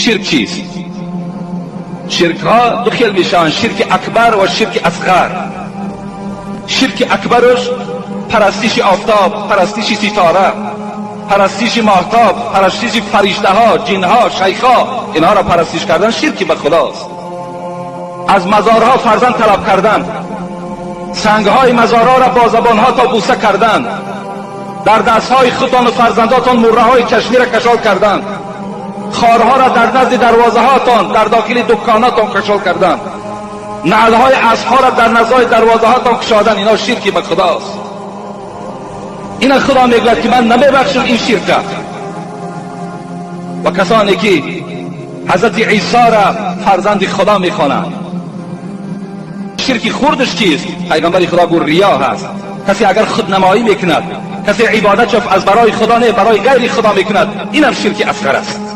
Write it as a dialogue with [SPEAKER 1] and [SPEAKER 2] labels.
[SPEAKER 1] Ширк чист? Ширкҳо ду хел мешаванд: ширки акбар ва ширки асғар. Ширки акбараш парастиши офтоб, парастиши ситора, парастиши моҳтоб, парастиши фариштаҳо, ҷинҳо, шайхҳо, инҳоро парастиш кардан ширки ба худост. Аз мазорҳо фарзанд талаб кардан, сангҳои мазорҳоро бо забонҳо то бӯса кардан, дар дастҳои худтон ва фарзандотон мурраҳои чашмиро кашол кардан, хорҳоро дар назди дарвозаҳотон, дар дохили дуконатон кашол кардан, наълҳои аспҳоро дар наздҳои дарвозаҳотон кушодан, ино ширки ба худост. Ина худо мегӯяд, ки ман намебахшам ин ширка. Ва касоне ки ҳазрати Исоро фарзанди худо мехонанд. Ширки хурдаш чист? Пайғамбари худо гуфт: риё ҳаст. Касе агар худнамоӣ мекунад, касе ибодатш аз барои худо не, барои ғайри худо мекунад, инам ширки асғар аст.